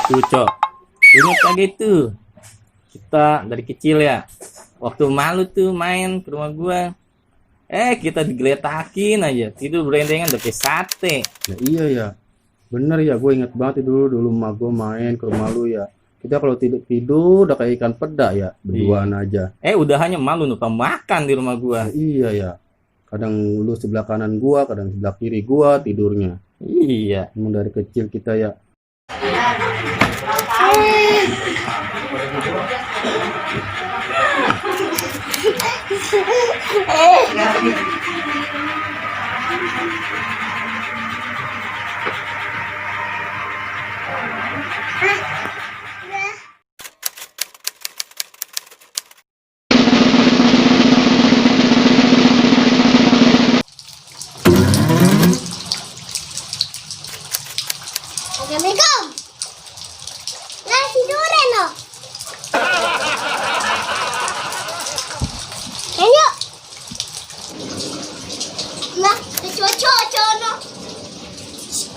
Tuh, Cok. Ingat kagak itu? Kita dari kecil ya. Waktu malu tuh main ke rumah gua. Kita digeletakin aja. Tidur berendengan udah kayak sate. Ya iya ya, bener ya, gue inget banget itu dulu emak gue main ke rumah lu ya. Kita kalau tidur tidur udah kayak ikan peda ya, berduaan aja. Udah hanya malu numpang makan di rumah gua. Ya, iya ya, kadang lu sebelah kanan gua, kadang sebelah kiri gua tidurnya. Iya. Emang dari kecil kita ya. Assalamualaikum. Lah tiduran loh. Ayo. Lah, cocok no.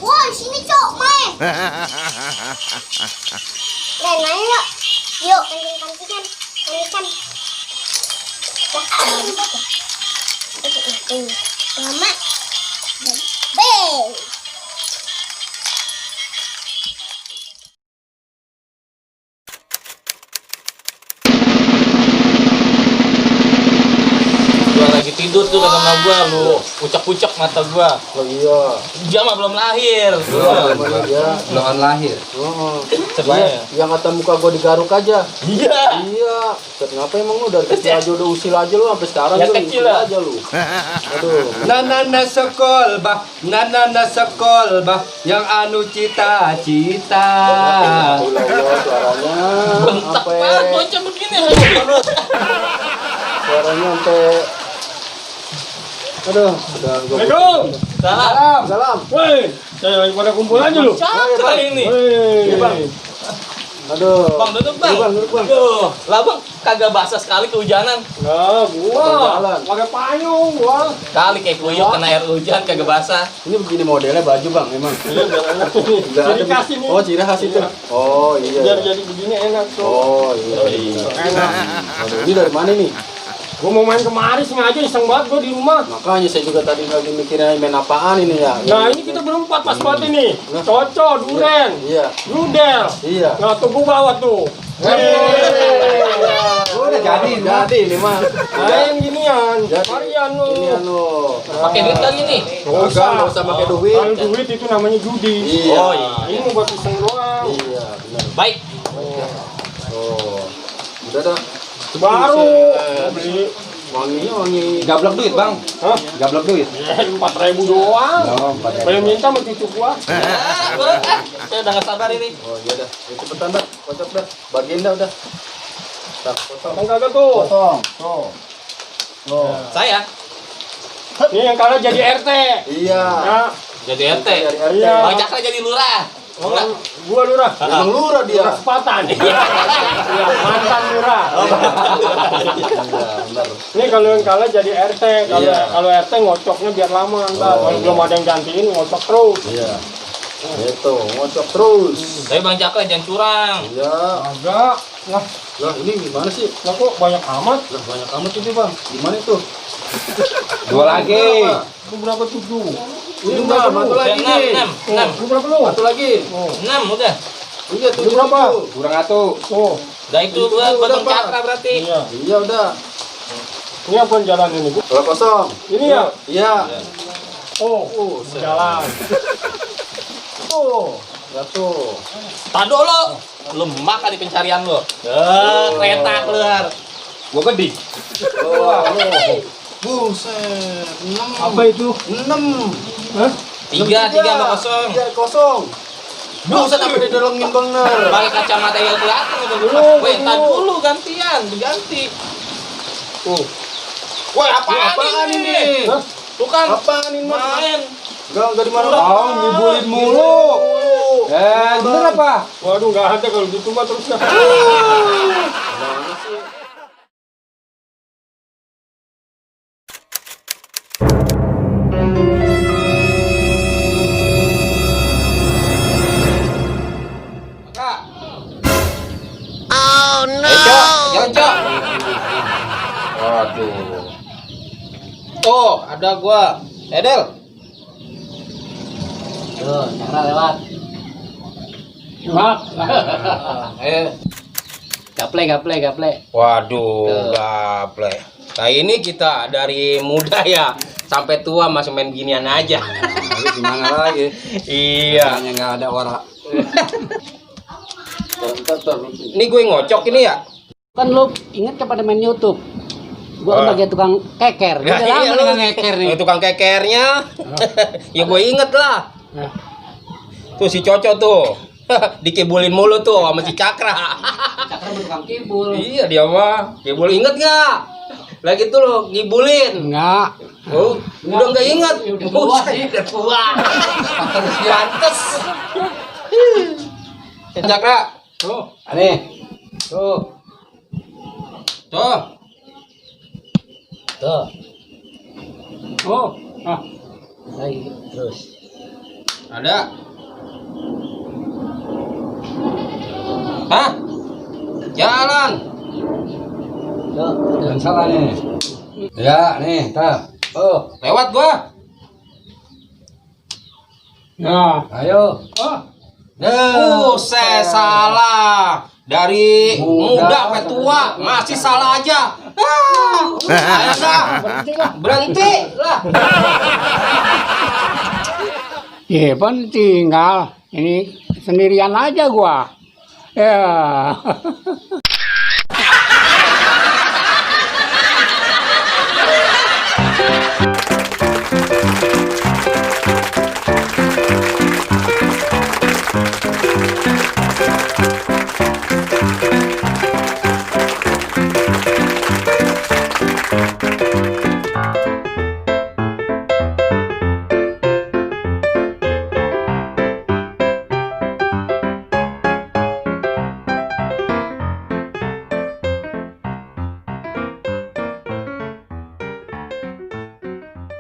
Woi, sini cok, main. Main yuk. Yuk, kancing-kancingan. Kancingan. Selamat. Bang. Gua lagi tidur tuh kata sama gua, lu pucak-pucak mata gua. Oh iya. Dia mah belum lahir. Belum lahir. Oh. Ceritanya. Yang kata muka gua digaruk aja. Iya. Iya. Kenapa emang lu dari kecil aja udah usil aja lu sampai sekarang Ya lu kecil usil lah. aja lu. Aduh. Nanana sekol bah yang anu cita-cita. Suaranya Bentak sampai banget bocah begini. suaranya sampai aduh, udah gua. Assalamualaikum. Salam. Salam. Woi, saya lagi pada kumpul aja lu. Cakra ini. Woi, Bang. Aduh. Bang, duduk bang. Duduk, Bang. Aduh, lah bang kagak basah sekali kehujanan. Nah, gua Jalan. pakai payung gua. Kali kayak kuyuk kena air hujan kagak basah. Ini begini modelnya baju bang, emang. Iya, biar enak nih. Nggak Ciri ada- khas ini. Oh, ciri khas itu. Oh iya. Biar jadi begini enak tuh. Oh iya. Enak. Aduh, ini dari mana nih? Gua mau main kemari sengaja iseng banget gua di rumah. Makanya saya juga tadi lagi mikirnya main apaan ini ya. Nah, ini kita berempat pas banget ini. Cocok, duren, Iya. rudel. Iya. Nah, tuh gua bawa tuh. Udah jadi ini mah. Ada yang ginian, Jadi. varian lu. Ini anu. Pakai duit kali nih. Nggak usah pakai duit. Kalau duit itu namanya judi. Iya. Oh, iya. Ini buat iseng doang. Iya, benar. Baik. Oh. Udah dah. Baru Buset. beli Wangi. Gablok duit bang, hah? gablok duit. 4.000 doang. Oh, 4.000. Pengen minta sama cucu gua. Saya udah gak sabar ini. Oh iya dah. Ya, cepetan dah. Kocok dah. Bagiin dah udah. Tak, potong. Kan kagak tuh. Potong. Tuh. Tuh. Saya Nih yang kalah jadi RT. Iya. Ya, jadi RT. Dari RT. Iya. Bang Cakra jadi lurah. Mau nggak? gua lurah. Emang lurah dia. Lurah sepatan. Iya, mantan lurah. Iya, benar. Nih kalau yang kalah jadi RT. Kalau Iya. kalau RT ngocoknya biar lama ntar. Oh, Kalau iya. belum ada yang gantiin ngocok terus. Iya. Itu, ngocok terus. Tapi Bang Cakra jangan curang. Iya. Agak. Lah, Lah, ini gimana sih? lah kok banyak amat? Lah, banyak amat ini, Bang. Gimana itu? Dua lagi. Lu berapa tujuh? Ini udah, satu lagi nih. Enam. Lu berapa lu? Satu lagi. Oh. 6 udah. Iya, Ini berapa? Kurang atuh. Oh, Udah itu buat Udah, Bang Pak. Cakra berarti. iya. Iya, udah. Ini apa jalan ini? Bu? Bola kosong. Ini ya? Iya. Oh, jalan. Oh, Ya tuh. Tado lo. Lu makan di pencarian lo. Kereta keluar. Gua gede. Oh, buset. 6. apa itu? 6. Hah? 3 sama kosong. 3-0. Buset, sampai didelengin bener. Pakai kacamata yang kelihatan itu. Oh, Weh, betul. entar dulu gantian, diganti. Oh, Woi, apaan ini? hah? Tuh kan Apaan ini, Mas? main. Enggak di mana. Oh, nyebulin mulu. Bener apa? Waduh, nggak ada kalau gitu mah terus dah. Mana sih? Oh no. Cok, jalan Cok. Waduh. Oh, ada gua. Edel. Tuh, Cakra lewat. Mak. Gaple. Waduh, gaple. Nah ini kita dari muda ya sampai tua masih main ginian aja. Tapi gimana lagi? Iya. Hanya nggak ada orang. Ini gue ngocok ini ya. Kan lu inget kepada main YouTube? Gua Oh. sebagai tukang keker. Gua udah lama lu tukang keker nih. tukang kekernya. Ya gue inget lah. Nah. Tuh si Coco tuh. Dikibulin mulu tuh sama si Cakra. Cakra tukang kibul. Iya dia mah. Kibul inget nggak? Lagi tuh lo ngibulin. Enggak. Oh, udah nggak inget. Ya udah tua sih. Udah tua. Pantes. Cakra. Tuh. Nih. Tuh. Tuh. Tuh. Oh. Ah. Lagi terus. Ada. Hah? Jalan. Tuh. Dan salah nih. Ya, nih, tak. Oh, lewat gua. Ya. Ayo. Oh. Saya salah. Dari muda sampai tua masih salah aja. Ayo dah. Berhenti lah. Ya, pun tinggal ini sendirian aja gua. Ya.